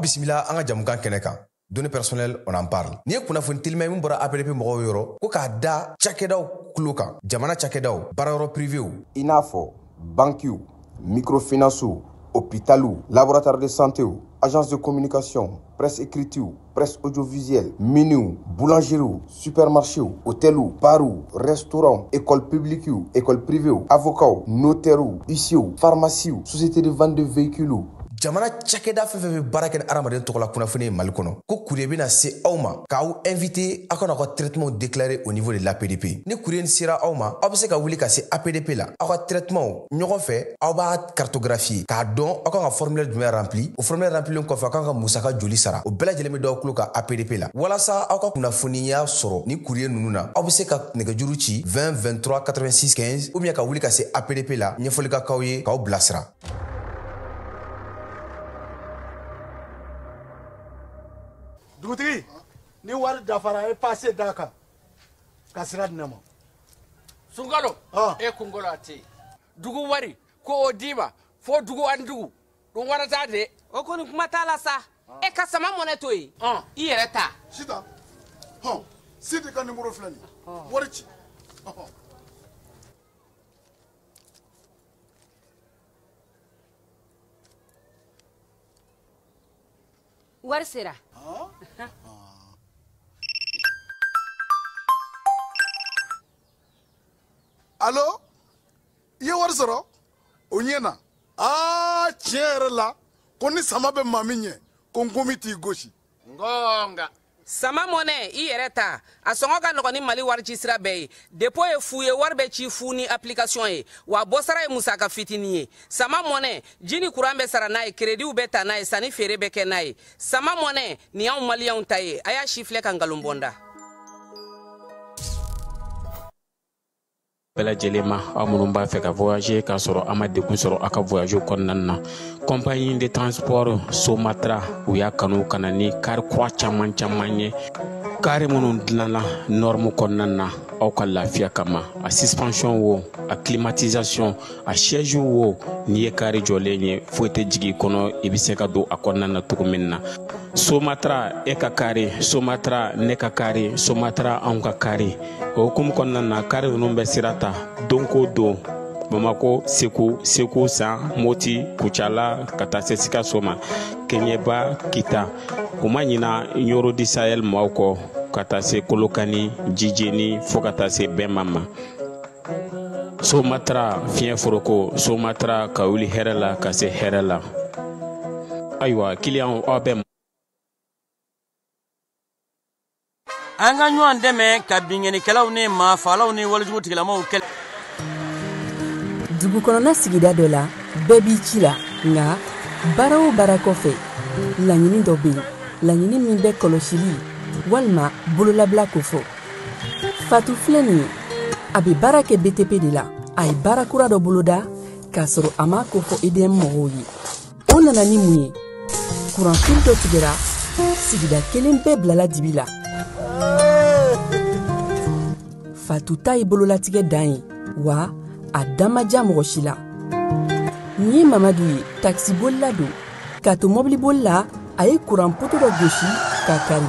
Bisimila an ka jamukan kɛnɛ kan. Données personnelles, on en parle. N'i ye kunnafoni telima ye min bɔra APDP mɔgɔw yɔrɔ ko k'a da cakɛdaw tulo kan, jamana cakɛdaw, baarayɔrɔ privéw, i n'a fɔ bankiw, microfinancew, hôpitaliw, laboratoire de santéw, agence de communication, presse écritew, presse audiovisuelle, miniw, boulangeriew, supermarchéw, hôteliw, barw, restaurants, école publiquew, école privéw, avocats, notairew, huissierw, pharmaciew, société de vente de véhicules. Jamana cakɛda fɛn fɛn bɛ baara kɛ ni hadamaden tɔgɔ la kunnafoni ye Mali kɔnɔ, ko courrier bɛna se aw ma k'aw invité aw ka n'aw ka traitement déclarer au niveau de l'APDP. Ni courrier sera aw ma, aw bɛ se ka wuli ka se APDP la, aw ka traitement ɲɔgɔn fɛ, aw b'a cartographier k'a dɔn aw kan ka formulaire jumɛn rempli. O formulaire remplilen kɔfɛ, aw kan ka musaka joli sara, o bɛɛ lajɛlen bɛ d'aw tulo kan APDP la. Walasa aw ka kunnafoniya sɔrɔ ni courrier ninnu na, aw bɛ se ka nɛgɛjuru ci 20 23 86 15 ou bien ka wuli ka se APDP la, ɲɛfɔli ka k'aw ye k'aw bilasira. Dugutigi, ni wari dafara, e passe d'a kan ka sira di ne ma. Sunkalo, e kunkolo a tɛ yen. Dugu wari ko o d'i ma fo dugu ani dugu dun wara t'a de. O kɔni kuma t'a la sa. E ka sama mɔnɛ to yen, i yɛrɛ ta. Sitan, hɔn, Sidi ka nimoro filɛ nin ye, wari ci. Wari sera. Alo, i ye wari sɔrɔ? O ɲɛna. Aa, tiɲɛ yɛrɛ la, ko ni sama bɛ maa min ɲɛ, ko nkomi t'i gosi. Ngonga. Sama mɔnɛ, i yɛrɛ ta. A sɔngɔ ka nɔgɔn ni Mali wari ci sira bɛɛ ye. Dépôt ye fu ye, wari bɛ ci fu ni application ye, wa bɔsara ye musaka fitinin ye. Sama mɔnɛ, ji ni kuran bɛ sara n'a ye, créditw bɛ ta n'a ye, sanni feere bɛ kɛ n'a ye. Sama mɔnɛ, nin y'anw maliyɛnw ta ye. A y'a si filɛ ka nkalon bɔ n da. Bɛɛ lajɛlen ma, aw minnu b'a fɛ ka voyager k'a sɔrɔ a ma degun sɔrɔ aw ka voyage kɔnɔna na, compagnie de transport Somatra, u y'a kanu ka na ni car kura caman caman ye, car minnu dilanna norme kɔnɔna na aw ka lafiya kama. A suspension wo, a climatisation, a siège wo, n'i ye car jɔlen ye, foyi tɛ jigin i kɔnɔ, i bɛ se ka don a kɔnɔna na cogo min na. Somatra, e ka car, Somatra, ne ka car, Somatra, anw ka car. O hukumu kɔnɔna na, car ninnu bɛ sira ta don ko don, Bamako, Segu, Segu San, Moti, Kucala, ka taa se Sikaso ma, Kɛɲɛba, Kita. U ma ɲina Ɲoro di Sahel maaw kɔ, ka taa se Kolokani, Jijeni, fo ka taa se Bɛnma ma. Somatra, fiɲɛ foroko, Somatra, ka wuli hɛrɛ la ka se hɛrɛ la. Ayiwa, kiliyanw, aw bɛ An ka ɲɔgɔn dɛmɛ ka binkannikɛlaw ni maafaalaw ni walejugu tigilamaw kɛlɛ. Dugu kɔnɔna sigida dɔ la, bɛɛ b'i ci la, nka baara o baara kɔfɛ, laɲini dɔ bɛ yen, laɲini min bɛ kɔlɔsili walima bololabila kofɔ. Fatu filɛ nin ye, a bɛ baara kɛ BTP de la. A ye baara kura dɔ boloda k'a sɔrɔ a m'a kofɔ EDM mɔgɔw ye. O nana ni mun ye? Kuranfili dɔ tigɛra, sigida kelen bɛɛ bilala dibi la. Fatu ta ye bololatigɛ dan ye, wa a da ma diya mɔgɔ si la. Nin ye Mamadu ye, takisibolila don. K'a to mɔbiliboli la, a ye kuran poto dɔ gosi k'a kari.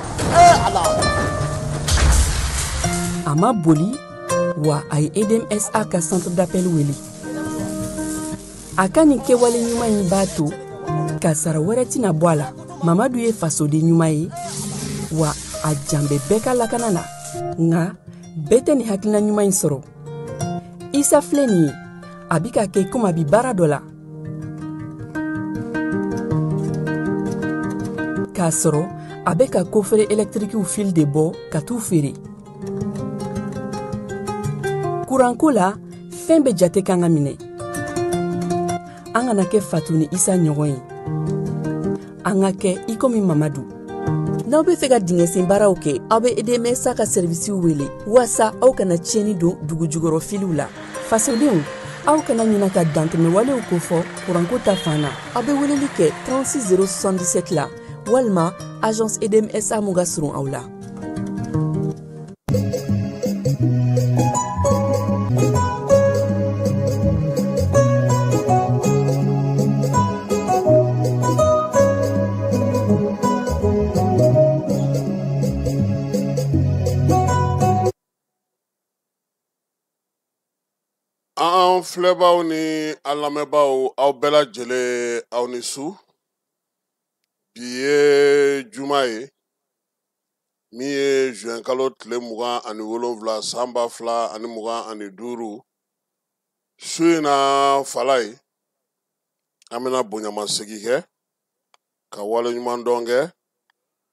A ma boli, wa a ye EDMSA ka centre d'appel wele. A ka nin kɛwale ɲuman in b'a to kasara wɛrɛ tɛna bɔ a la. Mamadu ye fasoden ɲuman ye, wa a jan bɛ bɛɛ ka lakana na, nka bɛɛ tɛ nin hakilina ɲuman in sɔrɔ. Isa filɛ nin ye, a bi ka kɛ komi a bi baara dɔ la, k'a sɔrɔ a bɛ ka kofere ɛlɛtirikiw fil de bɔ ka t'u feere. Kuranko la, fɛn bɛɛ jate kan ka minɛ. An kana kɛ Fatu ni Isa ɲɔgɔn ye, an ka kɛ i komi Mamadu. N'aw bɛ fɛ ka dingɛsen baaraw kɛ, aw bɛ EDMSA ka sɛrivisiw wele waasa aw kana tiɲɛni don dugujukɔrɔ filiw la. Fasodenw, aw kana ɲina ka dantɛmɛwalew kofɔ kuranko ta fan na. Aw bɛ weleli kɛ 36 077 la walima agence EDMSA mun ka surun aw la. An filɛbaw ni an lamɛnbaaw, aw bɛɛ lajɛlen, aw ni su. Bi ye juma ye min ye juin kalo tile 27 san 2025. Su in na, Falaye, an bɛna bonyamasegin kɛ ka waleɲuman dɔn kɛ,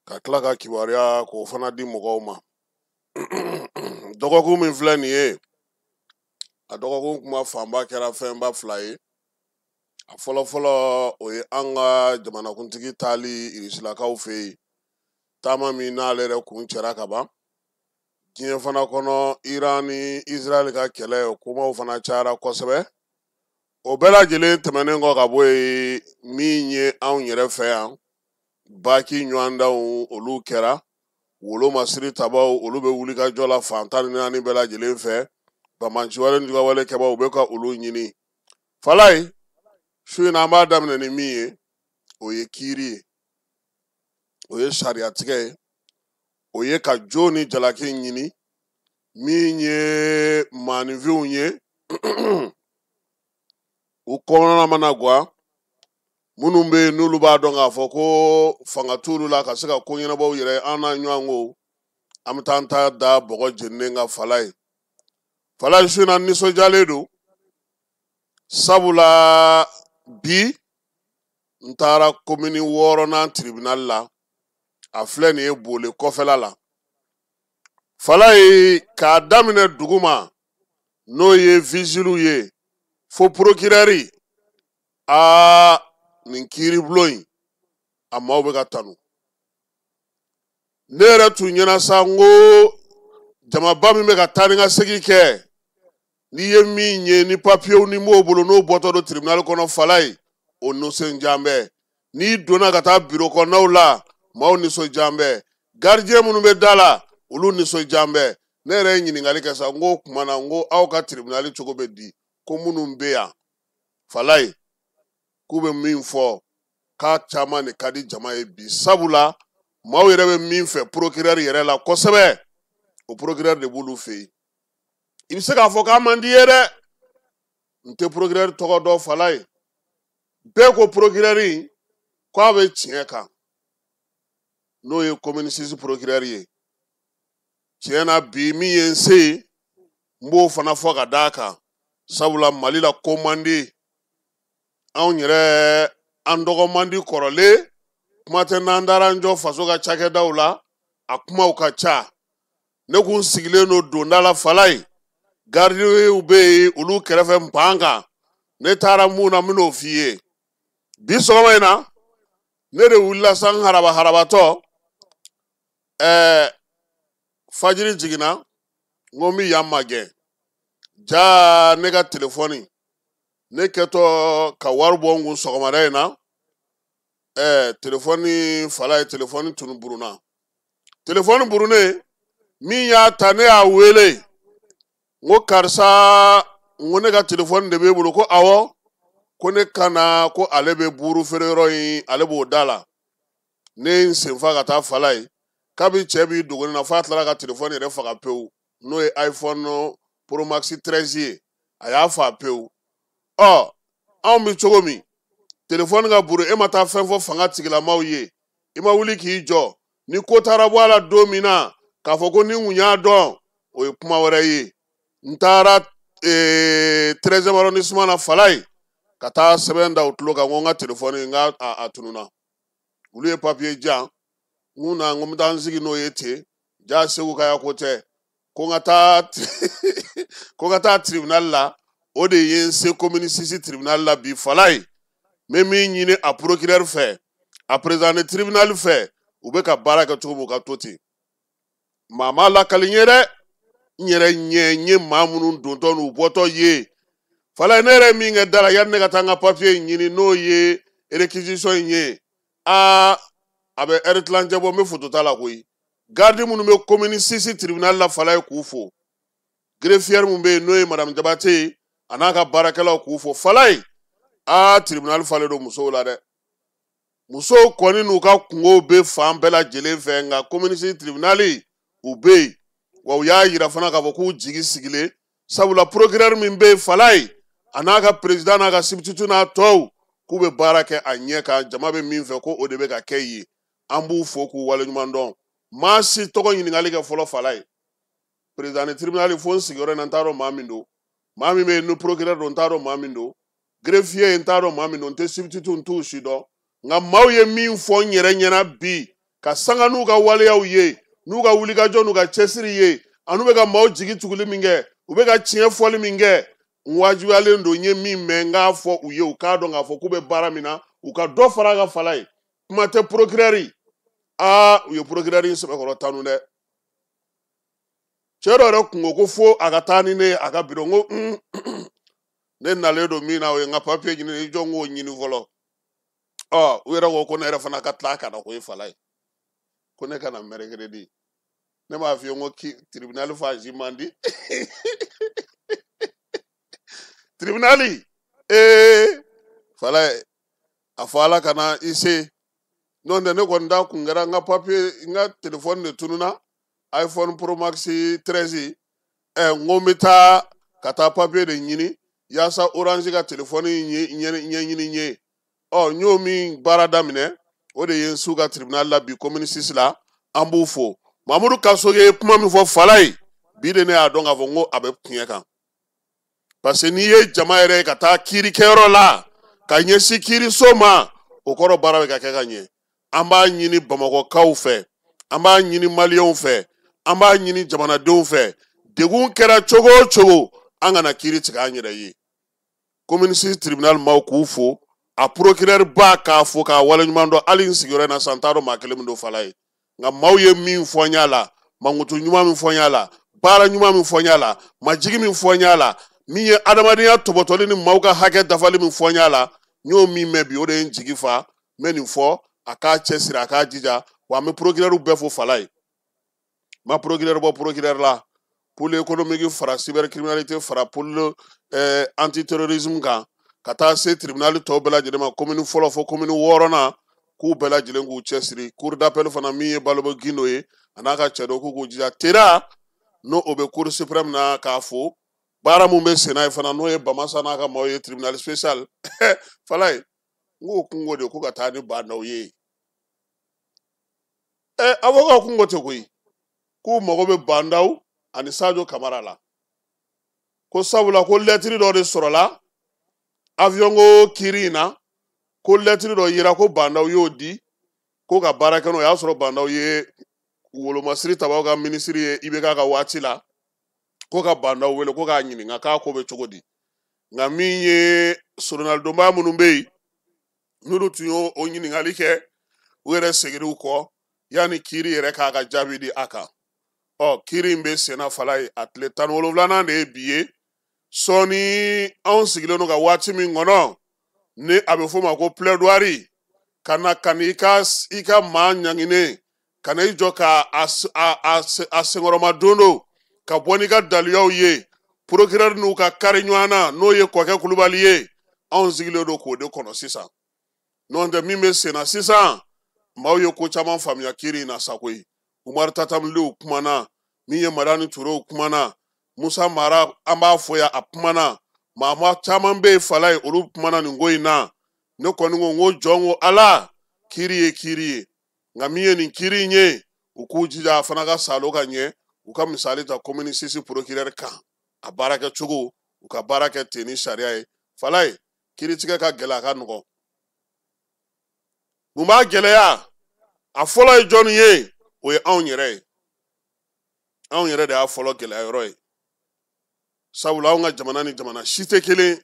ka tila ka kibaruya k'o fana di mɔgɔw ma. Dɔgɔkun min filɛ nin ye, a dɔgɔkun kuma fanba kɛra fɛnba fila ye. A fɔlɔfɔlɔ, o ye an ka jamanakuntigi taali Irisilakaw fɛ yen, taama min n'ale yɛrɛ kun cɛra ka ban. Diɲɛ fana kɔnɔ, Iran ni Israɛl ka kɛlɛ, o kumaw fana cayara kosɛbɛ. O bɛɛ lajɛlen tɛmɛnen kɔ ka bɔ yen, min ye anw yɛrɛ fɛ yan, baki ɲɔgɔndanw olu kɛra, wolomasiri tabaw olu bɛ wuli ka jɔ la fan 14 bɛɛ lajɛlen fɛ. Bamanciwale ni jugawale kɛbaw, u bɛ ka olu ɲini. Falaye, su in na, an b'a daminɛ ni min ye, o ye kiiri ye, o ye sariyatigɛ ye, o ye ka jo ni jalaki ɲini min ye maaninfinw ye u kɔnɔna mana guwan, minnu bɛ yen n'olu b'a dɔn k'a fɔ ko fanga t'olu la ka se ka ko ɲɛnabɔ u yɛrɛ ye. An n'a ɲɔgɔn ko an bɛ taa an ta da bɔgɔ jeninen kan. Falaye, Falaye, su in na, nisɔndiyalen don, sabula bi n taara komini wɔɔrɔnan tribunal la. A filɛ nin ye Bole kɔfɛla la. Falaye, k'a daminɛ duguma, n'o ye vigiliw ye, fo procureur, aa, nin kiiribulon in, a maaw bɛ ka tanu. Ne yɛrɛ tun ɲɛna sa, n ko jamaba min bɛ ka taa ni ka segin kɛ, n'i ye min ye ni papiyew ni m'o bolo, n'o bɔtɔ don tribunal kɔnɔ, Falaye, o nisɔndiyan bɛ. N'i donna ka taa biro kɔnɔnaw la, maaw nisɔndiyan bɛ. Gardien minnu bɛ da la, olu nisɔndiyan bɛ. Ne yɛrɛ ye ɲininkali kɛ sa, n ko o tuma na, n ko aw ka tribunal cogo bɛ di? Ko minnu bɛ yan, Falaye, k'u bɛ min fɔ, k'a caman de ka di jama ye bi, sabula maaw yɛrɛ bɛ min fɛ procureur yɛrɛ la kosɛbɛ, o procureur de b'olu fɛ yen. I bɛ se k'a fɔ k'a man di ye dɛ, n tɛ procureur tɔgɔ dɔn. Falaye, bɛɛ ko procureur in k'a bɛ tiɲɛ kan, n'o ye commune 6 procureur ye. Tiɲɛ na, bi min ye n se ye, n b'o fana fɔ ka d'a kan, sabula Mali la ko man di, anw yɛrɛ an dɔgɔ man di kɔrɔlen. Kuma tɛ n'an taara an jɔ faso ka cakɛdaw la, a kumaw ka ca. Ne kun sigilen don donda la, Falaye, gardienw bɛ yen, olu kɛrɛfɛ npan kan. Ne taara mun na, n bɛn'o f'i ye. Bi sɔgɔma in na, ne de wulila sa, n haraba harabatɔ. Fajiri jiginna, n ko n bɛ yan magɛn. Ja, ne ka telefɔni, ne kɛtɔ ka wari bɔ n kun sɔgɔmada in na, telefɔni, Falaye, telefɔni tunu burunna. Telefɔni burunnen, min y'a ta, ne y'a wele, n ko karisa, n ko ne ka telefɔni de b'e bolo? Ko awɔ, ko ne ka na, ko ale bɛ buru feere yɔrɔ in, ale b'o da la. Ne ye n senfa ka taa. Falaye, kabi cɛ b'i dogo ne na f'a tilara ka telefɔni yɛrɛ faga pewu, n'o ye iPhone Pro Max 13 ye, a y'a fa pewu. Ɔ, anw bɛ cogo min, telefɔni ka buru, e ma taa fɛn fɔ fanga tigilamaw ye, i ma wuli k'i jɔ. Ni ko taara bɔ a la don min na, k'a fɔ ko ni n kun y'a dɔn, o ye kuma wɛrɛ ye. N taara 13e arrondissement na Falaye ka taa sɛbɛn da u tulo kan, ko n ka telefɔni n ka a tununna. Olu ye papiye di yan, n ko na, n ko n bɛ taa n sigi n'o ye ten, ja Segu ka ya ko tɛ, ko n ka taa ko n ka taa tribunal la. O de ye n se commune 6 tribunal la bi Falaye. N bɛ min ɲini a procureur fɛ, a président de tribunal fɛ, u bɛ ka baara kɛ cogo min, u ka to ten. Maa ma lakali n ye dɛ, n yɛrɛ ɲɛ n ye maa minnu dontɔ n'u bɔtɔ ye Falaye. Ne yɛrɛ ye min kɛ da la yanni ne ka taa n ka papiye in ɲini, n'o ye réquisition in ye, aa a bɛ ɛri tilancɛ bɔ, n bɛ foto ta la koyi. Garde minnu bɛ commune 6 tribunal la Falaye, k'u fo. Greffière min bɛ yen, n'o ye madame Jabate ye, a n'a ka baarakɛlaw, k'u fo Falaye. Aa tribunal falen don musow la dɛ, musow kɔni n'u ka kungow bɛ fan bɛɛ lajɛlen fɛ, nka commune 6 tribunal u bɛ yen. Wa u y'a yira fana k'a fɔ k'u jigi sigilen, sabula procureur min bɛ yen Falaye, a n'a ka président n'a ka substitut n'a tɔw, k'u bɛ baara kɛ a ɲɛ kan, jama bɛ min fɛ ko o de bɛ ka kɛ yen. An b'u fo k'u waleɲuman dɔn. Maa si tɔgɔ ɲininkali kɛ fɔlɔ Falaye. Président de tribunal fo n sigiyɔrɔ in na, n t'a dɔn maa min don, maa min bɛ yen ni procureur don, n t'a dɔn maa min don, greffier n t'a dɔn maa min don, n tɛ substitut n t'u si dɔn. Nka maaw ye min fɔ n yɛrɛ ɲɛna bi, ka sanga n'u ka waleyaw ye, n'u ka wulikajɔ n'u ka cɛsiri ye, an'u bɛ ka maaw jigi tuguli min kɛ, u bɛ ka tiɲɛ fɔli min kɛ, n wajibiyalen don n ye min mɛn n k'a fɔ u ye, u k'a dɔn k'a fɔ k'u bɛ baara min na, u ka dɔ fara a ka Falaye. Kuma tɛ procureur, aa u ye procureur in sɛbɛkɔrɔ tanu dɛ. Cɛ dɔ yɛrɛ kun ko ko fo a ka taa ni ne ye a ka biro, n ko ne nalen don min na, o ye n ka papiye ɲini, i jɔ n k'o ɲini fɔlɔ. Ɔ u yɛrɛ ko ko ne yɛrɛ fana ka tila ka na ko ye Falaye, ko ne ka na mercredi. Ne m'a f'i ye n ko tribunal fa ji man di. Tribunal Falaye, a fɔ Ala kana i se. N'o tɛ ne kɔni ta kun kɛra n ka papiye, n ka telefɔni de tununna, iPhone Pro Max 13. N ko n bɛ taa ka taa papiye de ɲini yaasa Orange ka telefɔni ɲɛɲini n ye. Ɔ n y'o min baara daminɛ, o de ye n s'u ka tribunal la bi commune 6 la. An b'u fo. Mamudu Kasoge ye kuma min fɔ Falaye bi de, ne y'a dɔn k'a fɔ n ko a bɛ tiɲɛ kan, parce que n'i ye jama yɛrɛ ye ka taa kiirikɛyɔrɔ la ka ɲɛsin kiiriso ma, o kɔrɔ baara bɛ ka kɛ ka ɲɛ. An b'a ɲini Bamakɔkaw fɛ, an b'a ɲini maliyɛnw fɛ, an b'a ɲini jamanadenw fɛ, degun kɛra cogo o cogo, an kana kiiri tigɛ an yɛrɛ ye. Commune 6 tribunal maaw k'u fo, a procureur ba k'a fo k'a waleɲuman dɔn. Hali n sigiyɔrɔ in na sisan, n t'a dɔn maa kelen min don Falaye, nka maaw ye min fɔ n y'a la, mankutu ɲuman min fɔ n y'a la, baara ɲuman min fɔ n y'a la, majigi min fɔ n y'a la, min ye adamadenya tɔbɔtɔli ni maaw ka hakɛ dafali min fɔ n y'a la, n y'o min mɛn bi, o de ye n jigi fa. N bɛ nin fɔ, a k'a cɛsiri, a k'a jija. Wa an bɛ procureur bɛɛ fo Falaye. Ma procureur bɔ procureur la, pôle économique fara cybercriminalité fara pôle antiterrorisme kan, ka taa se tribunal tɔw bɛɛ lajɛlen ma, commune fɔlɔ fo commune wɔɔrɔnan, k'u bɛɛ lajɛlen k'u cɛsiri. Cour d'appel fana min ye Balobo Gindo ye, a n'a ka cɛ dɔ, k'u k'u jija. Tera n'o o bɛ cour suprême na, k'a fo. Baara mun bɛ senna ye fana, n'o ye Bamasa n'a ka maaw ye tribunal spécial Falaye, n k'o kungo de ko ka taa ni Bandaw ye. Avocat kungo tɛ koyi, k'u mago bɛ Bandaw ani Sadio Kamara la, ko sabula ko lɛtiri dɔ de sɔrɔla avion ko kiiri in na, ko lɛtiri dɔ yira ko Bandaw y'o di ko ka baara kɛ n'o y'a sɔrɔ Bandaw ye wolomasiri tabaw ka minisiri ye IBK ka waati la, ko ka Bandaw wele ko k'a ɲininka k'a ko bɛ cogo di. Nka min ye soronalidonba minnu bɛ yen, n'olu tun y'o o ɲininkali kɛ, u yɛrɛ seginna u kɔ yanni kiiri yɛrɛ k'a ka jaabi di a kan. Ɔ kiiri in bɛ senna Falaye, a tile 17nan de ye bi ye. Sɔɔni anw sigilen don ka waati min kɔnɔ, ni a bɛ f'o ma ko plaidoirie, ka na ka na i ka maa ɲanginen, ka na i jɔ ka a senkɔrɔma don don ka bɔ n'i ka daluyaw ye, procureur n'u ka kari ɲɔgɔn na, n'o ye Kɔkɛ Kulubali ye, anw sigilen don k'o de kɔnɔ sisan. N'o tɛ min bɛ senna sisan, maaw ye ko caman faamuya kiiri in na sa koyi. Umaru Tatamliw kumana, min ye Madani Turew kumana, Musa Mara an b'a fɔ yan a kumana, maa caman bɛ yen Falaye, olu kumana nin ko in na. Ne kɔni ko n ko jɔn ko Ala, kiiri ye kiiri ye, nka min ye nin kiiri in ye, u k'u jija a fana ka salo ka ɲɛ, u ka misali ta commune 6 procureur kan, a baarakɛcogo U ka baara kɛ ten ni sariya ye. Falaye, kiiritigɛ ka gɛlɛn, a ka nɔgɔn. Mun b'a gɛlɛya? A fɔlɔ ye jɔnni ye? O ye anw yɛrɛ ye. Anw yɛrɛ de y'a fɔlɔ gɛlɛya yɔrɔ ye, sabula anw ka jamana ni jamana si tɛ kelen.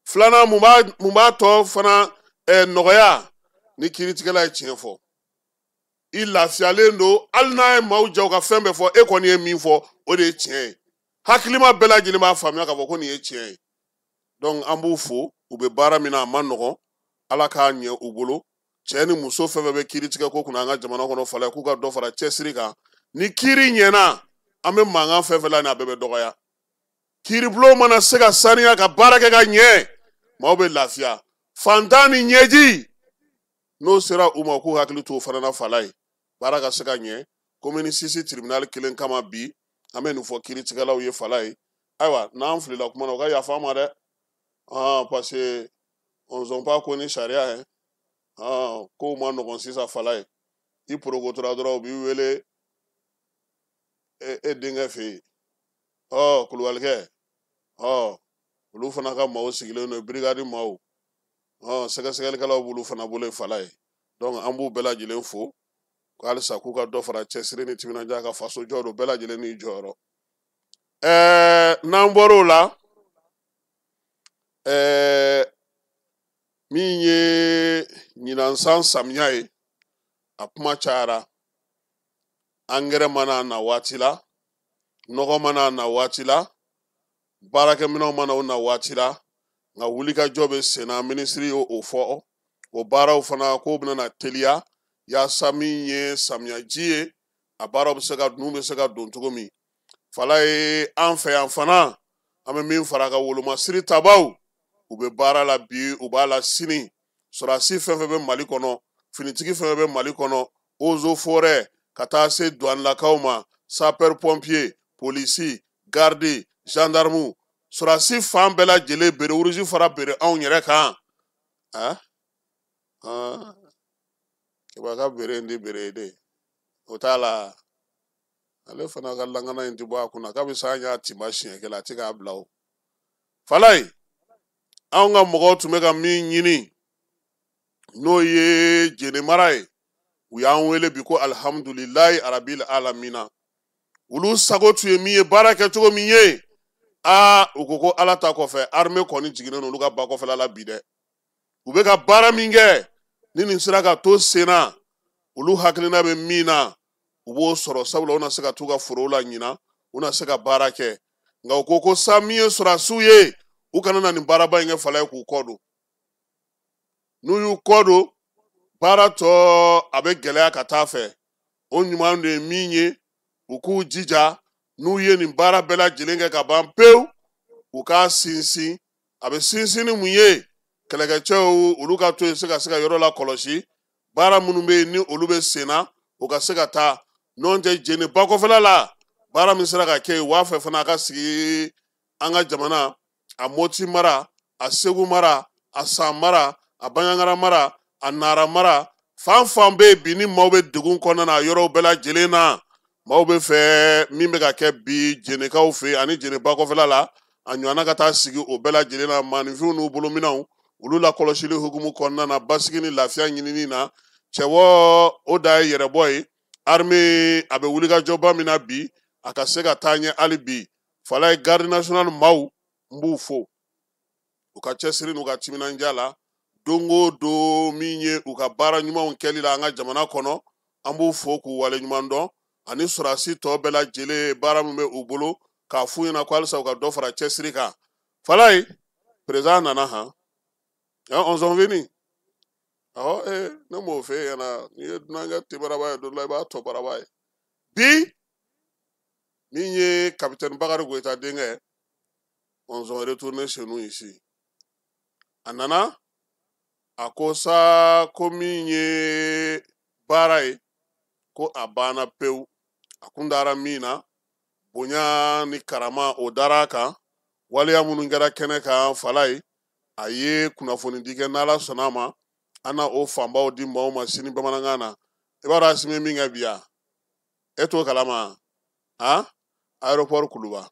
Filanan, mun b'a tɔ fana nɔgɔya? Ni kiiritigɛla ye tiɲɛ fɔ, i lafiyalen don. Hali n'a ye maaw ja u ka fɛn bɛɛ fɔ, e kɔni ye min fɔ, o de ye tiɲɛ ye. Hakilima bɛɛ lajɛlen b'a faamuya k'a fɔ ko nin ye tiɲɛ ye. Donc an b'u fo, u bɛ baara min na, a ma nɔgɔn. Ala k'a ɲɛ u bolo. Cɛ ni muso fɛn fɛn bɛ kiiri tigɛ ko kunna an ka jamana kɔnɔ, fala k'u ka dɔ fara cɛsiri kan. Ni kiiri ɲɛna, an bɛ mankan fɛn fɛn la, ni a bɛɛ bɛ dɔgɔya. Kiiribulon mana se ka saniya ka baara kɛ ka ɲɛ, maaw bɛ lafiya. Fantan ni ɲɛji, n'o sera u ma, k'u hakili to o fana na. Fala ye, baara ka se ka ɲɛ. Commune 6 tribunal kelen kama bi, an bɛ nin fɔ kiiritigɛlaw ye. Fala ye, ayiwa, n'an filila kuma na, u ka yafa an ma dɛ. Ah, parce que on sont pas ko ni sariya ye. Ah, kow ma nɔgɔn sisan. Fala ye, i porokotora dɔrɔn, u b'i wele e denkɛ fɛ yen. Ɔ kulubalikɛ, ɔ olu fana ka maaw sigilen don, brigade maaw. Ɔ sɛgɛsɛgɛlikɛlaw b'olu fana bolo. Fala ye, donc an b'u bɛɛ lajɛlen fo halisa k'u ka dɔ fara cɛsiri ni timinandiya ka faso jɔ don. Bɛɛ lajɛlen n'i jɔyɔrɔ. N'an bɔr'o la, min ye ɲinan san samiya ye, a kuma cayara. Angɛrɛ mana na waati la, nɔgɔ mana na waati la, baarakɛminɛnw mana na waati la, nka wulikajɔ bɛ senna. Minisiri ye o fɔ. O baaraw fana k'o bɛna na teliya yaasa min ye samiyaji ye, a baaraw bɛ se ka ninnu bɛ se ka don cogo min. Fala ye, an fɛ yan fana, an bɛ min fara ka wolomasiri tabaw, u bɛ baara la bi, u b'a la sini. Sɔrɔdasi fɛn fɛn bɛ Mali kɔnɔ, finitigi fɛn fɛn bɛ Mali kɔnɔ, eaux et forêt ka taa se douanelakaw ma, sapeur pompier, polisi, garde, gendarme, sɔrɔdasi fan bɛɛ lajɛlen, béret rouge fara béret anw yɛrɛ kan. Ah ah, Keba ka béret in di béret ye de, o t'a la. Ale fana ka lakana in ti bɔ a kunna kabi san y'a tiba siɲɛ kelen, a ti k'a bila. O Falaye, anw ka mɔgɔw tun bɛ ka min ɲini, n'o ye Jene mara ye, u y'an wele bi ko alihamudulilayi arabil alamina. Olu sago tun ye min ye, baara kɛcogo min ye, aa, u ko ko Ala ta kɔfɛ, armée kɔni jiginnen don olu ka ba kɔfɛla la bi dɛ. U bɛ ka baara min kɛ, ni nin sera ka to sen na, olu hakilina bɛ min na, u b'o sɔrɔ, sabula u na se ka t'u ka forow la ɲina, u na se ka baara kɛ. Nka u ko ko sa min ye sɔrɔdasiw ye, u kana na nin baaraba in kɛ. Fala ye, k'u kɔ don. N'u y'u kɔ don, baara tɔ a bɛ gɛlɛya ka taa fɛ. O ɲuman de ye min ye, u k'u jija, n'u ye nin baara bɛɛ lajɛlen kɛ ka ban pewu, u k'a sinsin. A bɛ sinsin ni mun ye? Kɛlɛkɛcɛw, olu ka to yen se ka yɔrɔ la kɔlɔsi. Baara minnu bɛ yen ni olu bɛ sen na, u ka se ka taa. N'o tɛ, Jeni ba kɔfɛla la, baara min sera ka kɛ yen, u b'a fɛ fana a ka sigi an ka jamana, a Moti mara, a Segu mara, a San mara, a Baɲangara mara, a Nara mara, fan fan bɛ yen bi ni maaw bɛ degun kɔnɔna na, a yɔrɔw bɛɛ lajɛlen na, maaw bɛ fɛ min bɛ ka kɛ bi Jenekaw fɛ yen ani Jene ba kɔfɛla la, a ɲɔgɔnna ka taa sigi o bɛɛ lajɛlen na. Maaninfinw n'u bolominɛnw, olu lakɔlɔsili hukumu kɔnɔna na, basigi ni lafiya ɲinini na, cɛwɔ o da ye yɛrɛbɔ ye. Armée a bɛ wulikajɔba min na bi, a ka se ka taa ɲɛ hali bi. Falaye, garde nationale maaw, n b'u fo u ka cɛsiri n'u ka timinandiya la don o don, min ye u ka baara ɲumanw kɛli la an ka jamana kɔnɔ. An b'u fo k'u waleɲuman dɔn, ani sɔrɔdasi tɔ bɛɛ lajɛlen, baara min bɛ u bolo, k'a f'u ɲɛna ko halisa u ka dɔ fara cɛsiri kan. Falaye, président nana han, on sont venus. Awɔ, ee, ne m'o f'e ɲɛna. N'i ye dunankɛ tebaraba ye don dɔ la, i b'a tɔ baraba ye. Bi min ye capitaine Bakari Goyita denkɛ, on sont retournés chez nous ici. A nana, a ko sa ko min ye baara ye, ko a banna pewu. A kun dara min na, bonya ni karama, o dara a kan. Waleya minnu kɛra kɛnɛ kan, Falaye, a ye kunnafoni di kɛ. N'Ala sɔnna a ma, an na o fanbaw di maaw ma sini bamanankan na. I b'a dɔn Asimi ye min kɛ bi yan, e t'o kalama? Han, aéroport Kuluba.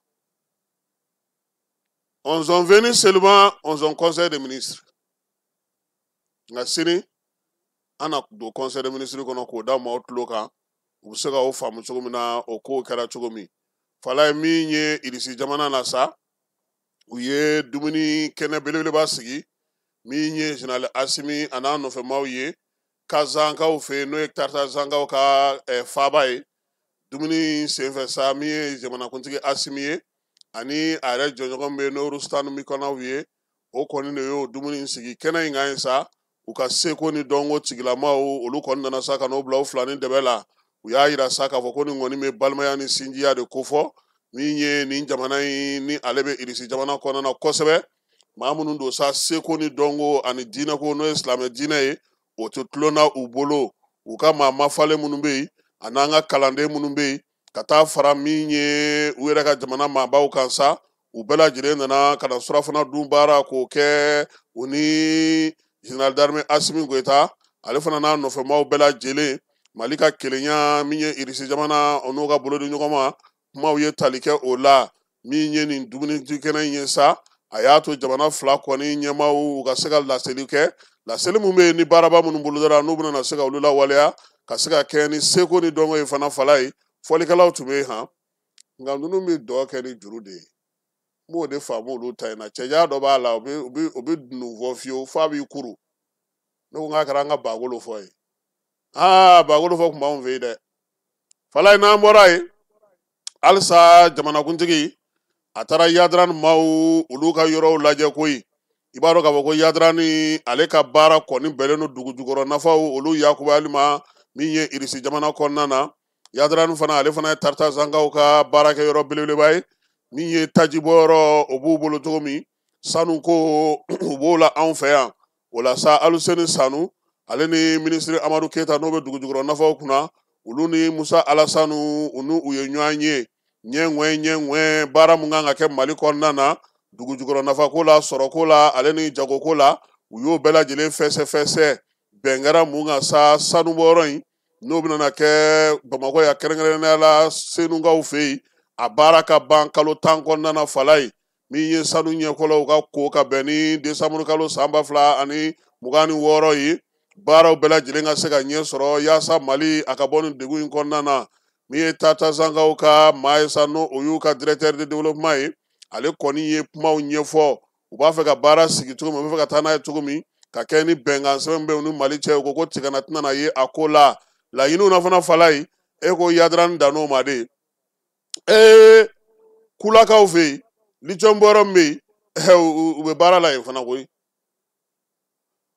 On sont venus seulement on son conseil des ministres. Nka sini an na don conseil des ministres kɔnɔ k'o da maaw tulo kan, u bɛ se ka o faamu cogo min na, o kow kɛra cogo min. Falaye, min ye Irisi jamana na sa, u ye dumuni kɛnɛ belebeleba sigi. Min ye général Asimi a n'a nɔfɛmaw ye Kazankaw fɛ yen, n'o ye Tarzankaw ka faaba ye. Dumuni senfɛ sa, min ye jamanakuntigi Asimi ye ani a yɛrɛ jɔɲɔgɔn bɛ n'o Rustan Mikɔnaw ye, o kɔni de y'o dumuni sigi kɛnɛ in kan yen sa. U ka seko ni dɔnko tigilamaw, olu kɔni nana sa ka n'o bila u fila ni dɛbɛ la. U y'a yira sa k'a fɔ ko nin kɔni bɛ balimaya ni sinjiya de kofɔ. Min ye nin jamana in ni ale bɛ Irisi jamana kɔnɔna na kosɛbɛ, maa minnu don sa seko ni dɔnko ani diinɛko, n'o ye silamɛ diinɛ ye, o tɛ tulon na u bolo. U ka maa mafalen minnu bɛ yen a n'an ka kalanden minnu bɛ yen, ka taa fara min ye u yɛrɛ ka jamana maabaw kan sa, u bɛɛ lajɛlen nana ka na surafana dun baara k'o kɛ u ni général d'armée Asimi Goyita, ale fana n'a nɔfɛmaw bɛɛ lajɛlen. Mali ka kelenya, min ye Irisi jamana o n'u ka bolo di ɲɔgɔn ma, kumaw ye tali kɛ o la. Min ye nin dumuni kɛnɛ in ye sa, a y'a to jamana fila kɔni ɲɛmaaw u ka se ka laseli kɛ, laseli min bɛ yen ni baaraba minnu bolodara n'u bɛna se ka olu lawaleya ka se ka kɛ ni seko ni dɔnko ye fana. Fala ye, fɔlikɛlaw tun bɛ yen han, nka ninnu bɛ dɔ kɛ ni juru de ye. N b'o de faamu olu ta in na. Cɛja dɔ b'a la, o bɛ dunun fɔ fiyewu f'a b'i kuru. Ne ko k'a kɛra an ka bagolo fɔ ye. Aa, bagolo fɔ tun b'anw fɛ yen dɛ. Falaye, n'an bɔra yen halisa, jamanakuntigi a taara Yadarani maaw olu ka yɔrɔw lajɛ koyi. I b'a dɔn k'a fɔ ko Yadarani ale ka baara kɔni bɛnnen don dugu jukɔrɔ nafaw olu yakubayali ma. Min ye Irisi jamana kɔnɔna na, Yadarani fana, ale fana ye Taritazankaw ka baarakɛyɔrɔ belebeleba ye. Min ye tajibɔyɔrɔ, o b'u bolo cogo min, sanuko u b'o la anw fɛ yan. O la sa, Aluseni Sanu ale ni minisiri Amadu Keyita, n'o bɛ dugu jukɔrɔ nafaw kunna, olu ni Musa Alasanu, u n'u ye ɲɔgɔn ye ɲɛ ŋwɛ baara mun kan ka kɛ Mali kɔnɔna na dugu jukɔrɔ nafako la, sɔrɔko la, ale ni jagoko la, u y'o bɛɛ lajɛlen fɛsɛfɛsɛ. Bɛn kɛra mun kan sa, sanubɔyɔrɔ in n'o bɛna kɛ Bamakɔ yan, kɛrɛnkɛrɛnnenya la Senukaw fɛ yen, a baara ka ban kalo 10 kɔnɔna na. Falaye, min ye sanu ɲɛkɔlɔw ka ko ka bɛn ni desanburu kalo san 2026 ye, baaraw bɛɛ lajɛlen ka se ka ɲɛ sɔrɔ yaasa Mali a ka bɔ nin degun in kɔnɔna na. Min ye Tatazankaw ka maa ye sa, n'o o y'u ka directeur de développement ye, ale kɔni ye kumaw ɲɛfɔ. U b'a fɛ ka baara sigi cogo min, u b'a fɛ ka taa n'a ye cogo min, ka kɛ ni bɛnkan sɛbɛn bɛ u ni Mali cɛ. U ko ko tigana tɛna na ye a ko la laɲiniw na fana. Falaye, e ko Yadarani dan'o ma de. Ee, Kulakaw fɛ yen, lithium bɔyɔrɔ min bɛ yen, u bɛ baara la yen fana koyi.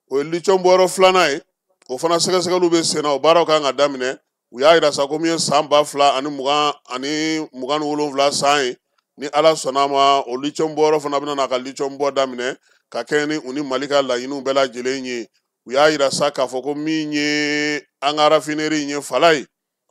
O ye lithium bɔyɔrɔ filanan ye, o fana sɛgɛsɛgɛliw bɛ sen na, o baaraw kan ka daminɛ. U y'a yira sa ko min ye san 2027 san ye, ni Ala sɔnna a ma, o lithium bɔyɔrɔ fana bɛna n'a ka lithium bɔ daminɛ ka kɛ ni u ni Mali ka laɲiniw bɛɛ lajɛlen ye. U y'a yira sa k'a fɔ ko min ye an ka raffinerie in ye, Falaye,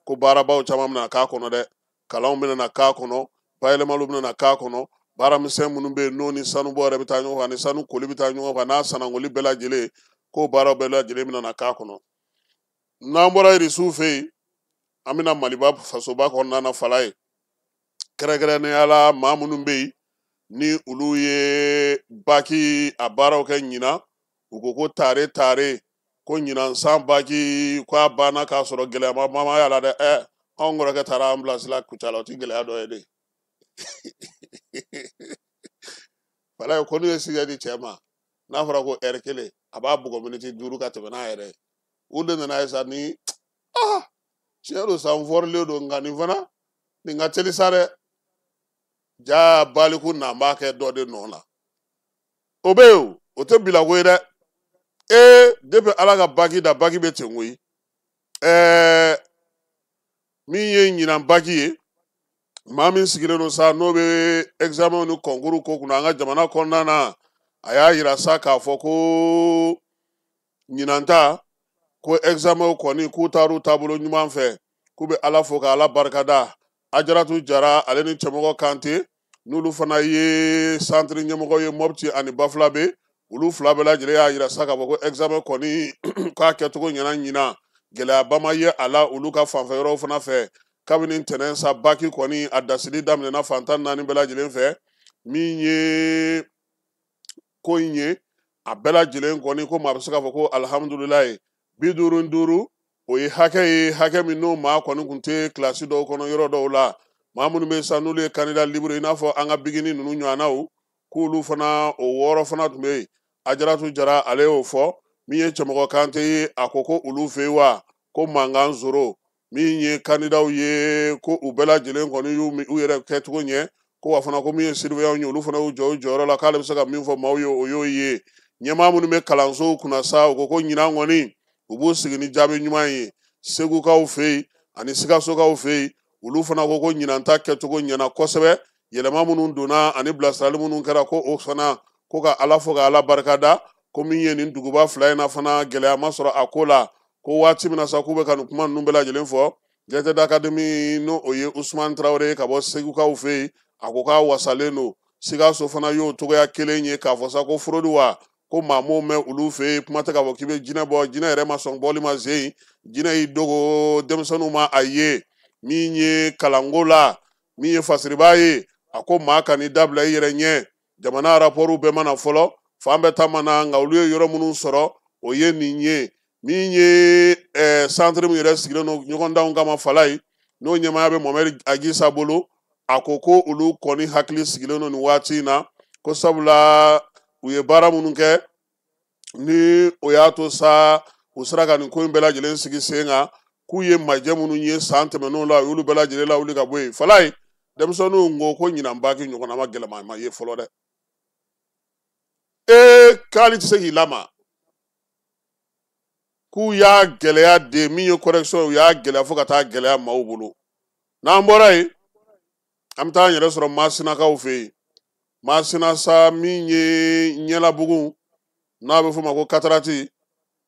ko baarabaw caman bɛna k'a kɔnɔ dɛ. Kalanw bɛna na k'a kɔnɔ, bayɛlɛmaliw bɛna na k'a kɔnɔ, baaramisɛn minnu bɛ yen n'o ni sanubɔ yɛrɛ bɛ taa ɲɔgɔn fɛ, ani sanu koli bɛ taa ɲɔgɔn fɛ, n'a sanangoli bɛɛ lajɛlen, k'o baaraw bɛɛ lajɛlen bɛna na k'a kɔnɔ. N'an bɔra Irisiw fɛ yen, an bɛna Maliba fasoba kɔnɔna na. Falaye, kɛrɛnkɛrɛnnenya la maa minnu bɛ yen ni olu ye baki a baaraw kɛ ɲinan, u ko ko tare tare ko ɲinan san baki ko a banna k'a sɔrɔ gɛlɛya ma y'a la dɛ. Ɛ, anw kɔrɔkɛ taara an bilasira Kucala, o ti gɛlɛya dɔ ye de. Falaye, ko n'u ye sijɛ di cɛ ma, n'a fɔra ko ɛri kelen, a b'a bugɔ miniti 5 ka tɛmɛ n'a yɛrɛ ye. U de nana ye sa ni tiɲɛ don sa, n fɔrilen don, nka nin fana nin ka teli sa dɛ. Ja baliku na b'a kɛ dɔ de nɔ na, o bɛ yen, o tɛ bila ko ye dɛ. Ee, depuis Ala ka baki da, baki bɛ ten koyi. Ɛɛ, min ye ɲinan baki ye, maa min sigilen don sa n'o bɛ examen ni concours ko kunna an ka jamana kɔnɔna na, a y'a yira sa k'a fɔ ko ɲinan ta ko examen kɔni k'u taar'u taabolo ɲuman fɛ, k'u bɛ Ala fo ka Ala barikada. Ajaratu Jara ale ni Cɛmɔgɔ Kante, n'olu fana ye centre ɲɛmɔgɔ ye Mopti ani Bafulabe, olu fila bɛɛ lajɛlen y'a yira sa k'a fɔ ko examen kɔni k'a kɛcogo ɲɛna ɲinan, gɛlɛyaba ma ye a la olu ka fanfɛ yɔrɔw fana fɛ. Kabini ntɛnɛn sa, baki kɔni a dasili daminɛna fan 14 bɛɛ lajɛlen fɛ. Min ye ko in ye a bɛɛ lajɛlen kɔni ko maa bɛ se k'a fɔ ko alihamudulilayi 55 o ye hakɛ ye, hakɛ min n'o maa kɔni tun tɛ kilasi dɔw kɔnɔ yɔrɔ dɔw la. Maa minnu bɛ sa n'olu ye candidat libre i n'a fɔ an ka bigini ninnu ɲɔgɔnnaw, k'olu fana o 6 fana tun bɛ yen. Ajaratu Jara ale y'o fɔ. Min ye Cɛmɔgɔ Kante ye, a ko ko olu fɛ yen wa ko mankan zoro. Min ye candidatw ye ko u bɛɛ lajɛlen kɔni y'u yɛrɛ kɛcogo ɲɛ, ko wa fana ko min ye surveillant ye olu fana y'u jɔ u jɔyɔrɔ la, k'ale bɛ se ka min fɔ maaw ye o y'o ye. Ɲɛmaa minnu bɛ kalansow kunna sa, u ko ko ɲinan kɔni u b'u sigi ni jaabi ɲuman ye. Segukaw fɛ yen ani Sikasokaw fɛ yen, olu fana ko ko ɲinan ta kɛcogo ɲɛna kosɛbɛ. Yɛlɛma minnu donna ani bilasirali minnu kɛra, ko o fana ko ka Ala fo ka Ala barikada, ko min ye nin duguba 2 in na fana gɛlɛya ma sɔrɔ a ko la. Ko waati min na sa k'u bɛ ka nin kuma ninnu bɛɛ lajɛlen fɔ, directeur d'académie n'o o ye Usumani Tarawele ye ka bɔ Segukaw fɛ yen, a ko k'a wasalen don. Sikaso fana y'o cogoya kelen ye k'a fɔ sa ko fraude wa ko maa m'o mɛn olu fɛ yen, kuma tɛ k'a fɔ k'i bɛ jinɛ bɔ, jinɛ yɛrɛ ma sɔn bɔli ma zen, jinɛ y'i dogo denmisɛnninw ma a ye. Min ye kalanko la, min ye Fasiriba ye, a ko maa kan'i dabila i yɛrɛ ɲɛ, jamana rapportw bɛɛ mana fɔlɔ, fan bɛɛ ta mana, nka olu ye yɔrɔ minnu sɔrɔ o ye nin ye. Min ye centre min yɛrɛ sigilen don ɲɔgɔndanw kama Falayi, n'o ɲɛmaaya bɛ Mohamed Agisa bolo, a ko ko olu kɔni hakili sigilen don nin waati in na, ko sabula u ye baara minnu kɛ ni o y'a to sa u sera ka nin ko in bɛɛ lajɛlen sigi sen kan, k'u ye majɛ minnu ye san tɛmɛnenw la, u y'olu bɛɛ lajɛlen lawuli ka bɔ yen. Falayi, denmisɛnninw ko ko ɲinan baki ɲɔgɔnna ma gɛlɛma ma ye fɔlɔ dɛ. Ee k'ale tɛ se k'i lama, k'u y'a gɛlɛya de, min ye correction u y'a gɛlɛya fo ka taa gɛlɛya maaw bolo. N'an bɔra yen, an bɛ taa an yɛrɛ sɔrɔ Masinakaw fɛ yen. Masina sa min ye Ɲɛlabugu n'a bɛ f'o ma ko katarati,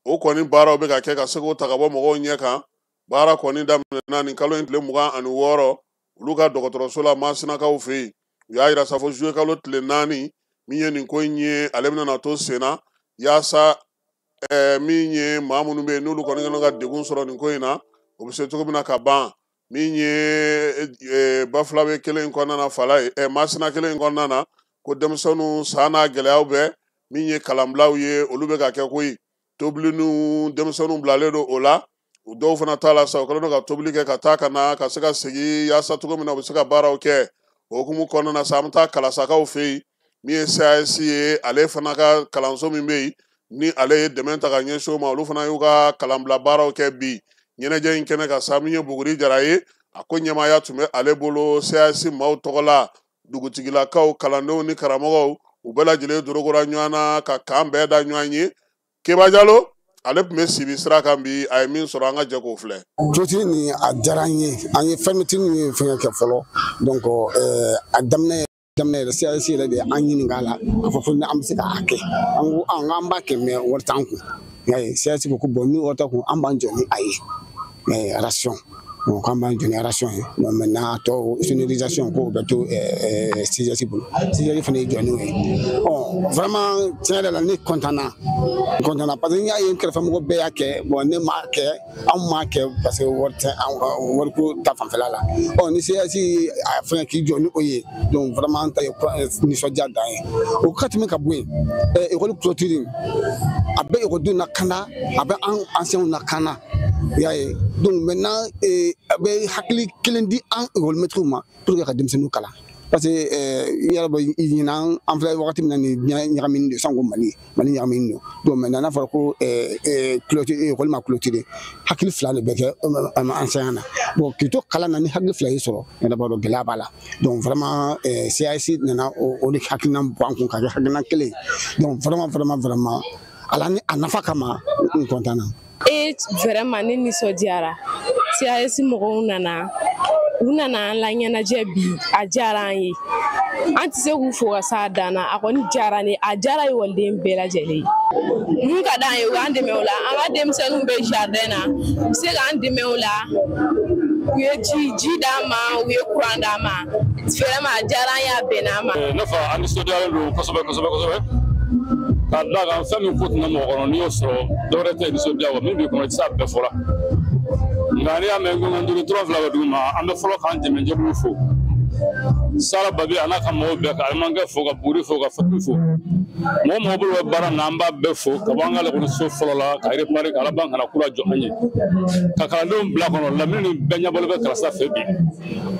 o kɔni baaraw bɛ ka kɛ ka se k'o ta ka bɔ mɔgɔw ɲɛ kan. Baara kɔni daminɛna nin kalo in tile 26 olu ka dɔgɔtɔrɔso la Masinakaw fɛ yen. U y'a yira sa fo juillet kalo tile 4 min ye nin ko in ye, ale bɛna na to sen na yaasa min ye maa minnu bɛ yen n'olu kɔni kɛlen ka degun sɔrɔ nin ko in na, o bɛ se cogo min na ka ban. Min ye Bafulabe kelen in kɔnɔna na Falaye, Masina kelen in kɔnɔna na, ko denmisɛnninw san n'a gɛlɛyaw bɛɛ, min ye kalanbilaw ye olu bɛ ka kɛ koyi. Tobilininw denmisɛnninw bilalen don o la, u dɔw fana t'a la sa, u kɛlen don ka tobili kɛ ka taa ka na ka se ka segin yaasa cogo min na u bɛ se ka baaraw kɛ. O hukumu kɔnɔna na sa, an bɛ taa Kalasakaw fɛ yen, min ye CAS ye, ale fana ka kalanso min bɛ yen ni ale ye dɛmɛ ta ka ɲɛsin o ma, olu fana y'u ka kalanbila baaraw kɛ bi. Ɲɛnajɛ in kɛnɛ kan sa, min ye Buguri Jara ye, a ko ɲɛmaaya tun bɛ ale bolo CAS maaw tɔgɔ la. Dugutigilakaw, kalandenw ni karamɔgɔw, u bɛɛ lajɛlen dorokora ɲɔgɔn na ka kan bɛɛ da ɲɔgɔn ye. Keba Jalo ale tun bɛ Sibi sira kan bi, a ye min sɔrɔ an ka jɛ k'o filɛ. Clôture nin a diyara an ye, an ye fermeture min fɛngɛ kɛ fɔlɔ, donc a daminɛ yɛrɛ CAS yɛrɛ de an ɲininka a la k'a fɔ ko an bɛ se k'a kɛ, an ko an b'a kɛ mais wari t'an kun. Y'a ye CAS ko ko bon ni wari t'an kun an b'an jɔ ni a ye ration, donc an b'an jɔ ni ration ye. Donc maintenant a tɔ sonorisation k'o bɛ to CAS bolo, CAS fana y'i jɔ n'o ye. Ɔ vraiment tiɲɛ yɛrɛ la ne content na, n content na parce que n y'a ye n kɛrɛfɛmɔgɔ bɛɛ y'a kɛ, bon ne m'a kɛ, anw m'a kɛ parce que wari tɛ an ka wariko ta fanfɛla la. Ɔ ni CAS a fɛngɛ k'i jɔ ni o ye, donc vraiment an ta ye nisɔndiya dan ye. O ka tɛmɛ ka bɔ yen, école clôture a bɛ ekɔlidenw lakana, a bɛ an enseignants lakana, i y'a ye. Donc maintenant a bɛ hakili kelen di an école maîtres ma pour que ka denmisɛnninw kalan. Parce que i yɛrɛ bɛ ɲinan an filɛ wagati min na nin diɲɛ ɲagaminen don sanko Mali ɲagaminen don. Donc maintenant n'a fɔra ko clôture école ma clôturer, hakili fila de bɛ kɛ enseignant na. Bon k'i to kalan na ni hakili fila y'i sɔrɔ, i yɛrɛ b'a dɔn gɛlɛya b'a la. Donc vraiment CAS nana o de hakilina bɔ an kun ka kɛ hakilina kelen ye. Donc vraiment vraiment vraiment ala ni a nafa kama n content na. Et vraiment ne nisɔndiyara, CAS mɔgɔw nana, u nana an laɲɛnajɛ bi, a diyara an ye, an tɛ se k'u fo ka s'a dan na, a kɔni diyara ne, a diyara ekɔliden bɛɛ lajɛlen ye. Mun ka d'an ye, u k'an dɛmɛ o la, an ka denmisɛnninw bɛ jardin na, u bɛ se k'an dɛmɛ o la, u ye ji d'an ma, u ye courant d'an ma, vraiment a diyara an ye, a bɛnna an ma. Ne fa, an nisɔndiyalen don kosɛbɛ kosɛbɛ kosɛbɛ. K'a d'a kan fɛn min ko tun bɛ mɔgɔ kɔnɔ n'i y'o sɔrɔ dɔwɛrɛ tɛ nisɔndiya kɔ, min b'i kɔnɔ i tɛ se a bɛɛ fɔ la. Nka n'i y'a mɛn ko n duuru tura fila bɛ dugu ma, an bɛ fɔlɔ k'an dɛmɛjɛkulu fo. Sala Babi a n'a ka mɔgɔw bɛɛ ka alimankɛ fo ka Buguri fo ka Fatu fo mɔgɔ mɔgɔ bolo bɛ baara na an b'a bɛɛ fo ka bɔ an ka lakɔliso fɔlɔ la ka réparer ka laban ka na kura jɔ an ye ka kalandenw bila kɔnɔ lamini ni bɛɛ ɲɛbɔlen bɛ Kalasa fɛ bi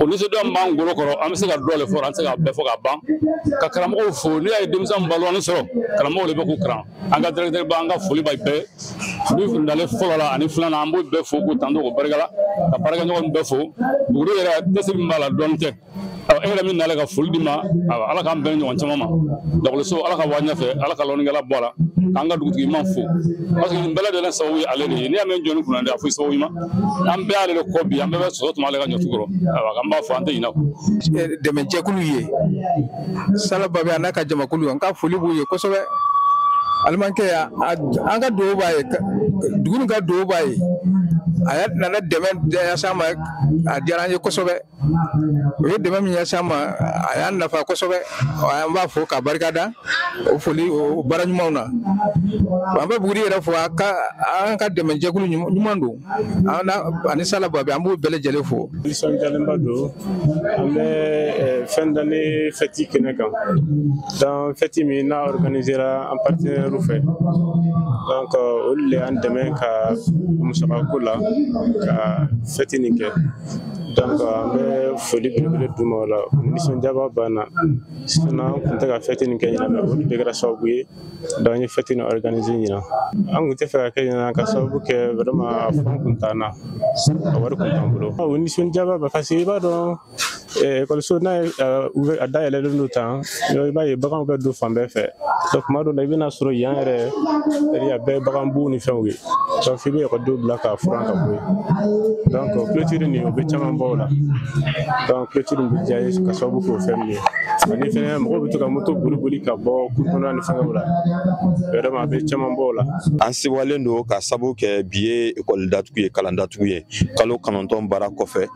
o nisɔndiya min b'an golo kɔrɔ an bɛ se ka dɔ de fɔ an tɛ se k'a bɛɛ fɔ ka ban ka karamɔgɔw fo n'i y'a ye denmisɛnw baloani sɔrɔ karamɔgɔw de bɛ k'u kalan an ka directeur ba an ka foli b'a bɛɛ min nalen fɔlɔ la ani filanan an b'o bɛɛ fo k'u tanto k'u barika la ka baarakɛɲɔgɔn bɛɛ fo Buguri yɛrɛ dɛsɛ min b'a la dɔɔnin tɛ e yɛrɛ min nalen ka foli di ma ala k'an bɛn ɲɔgɔn caman ma lakɔliso ala ka waa ɲɛfɛ ala ka lɔnnikɛla bɔ a la k'an ka dugutigi ɲuman fo parce que nin bɛɛ lajɛlen sababu ye ale de ye n'i y'a mɛn jɔnni kunna de a fo sababu ɲuman an bɛɛ y'ale de kɔ bi an bɛɛ bɛ sɔsɔ tuma ale ka ɲɔtu kɔrɔ ayiwa an b'a fɔ an tɛ ɲinɛ kɔ. Dɛmɛjɛkulu ye Sala Babi a n'a ka jamakulu an ka foli b'u ye kosɛbɛ alimankɛ an ka dugawu b'a ye dugu nin ka dugawu b'a ye a nana dɛmɛ ɲɛsin an ma a diyara an ye kosɛbɛ o ye dɛmɛ min ɲɛsin an ma a y'an nafa kosɛbɛ an b'a fo k'a barikada o foli o baara ɲumanw na an bɛ Buguri yɛrɛ fo an ka dɛmɛjɛkulu ɲuman don ani Sala Babi an b'u bɛɛ lajɛlen fo. Nisɔndiyalenba don an bɛ fin d'année fête kɛnɛ kan donc fête min n'a organisera an partenaire fɛ donc olu de y'an dɛmɛ ka musakako la ka fête nin kɛ donc an bɛ foli belebele d'u ma o la nisɔndiyaba banna sinon an tun tɛ ka fête nin kɛ ɲinan mais olu de kɛra sababu ye donc an ye fête nin organiser ɲinan an tun tɛ fɛ ka kɛ ɲinan ka sababu kɛ vraiment a fond tun t'an na a wari tun t'an bolo o nisɔndiyaba ba parce que i b'a dɔn ekɔliso n'a ye a dayɛlɛlen don tan i b'a ye baganw bɛ don fan bɛɛ fɛ donc tuma dɔw la i bɛna sɔrɔ yan yɛrɛ a bɛɛ ye baganbuw ni fɛnw ye donc f'i bɛ ekɔlidenw bila k'a furan ka bɔ yen donc clôture nin o bɛ caman bɔ o la donc clôture nin bɛ diya ye ka sababu k'o fɛn min ye ani fɛnɛ mɔgɔw bɛ to ka moto boli boli ka bɔ kuru kɔnɔna ni fɛngɛw la vraiment a bɛ caman bɔ o la. An sewalen don ka sababu kɛ bi ye ekɔli datugu ye kalan datugu ye kalo 9 baara kɔfɛ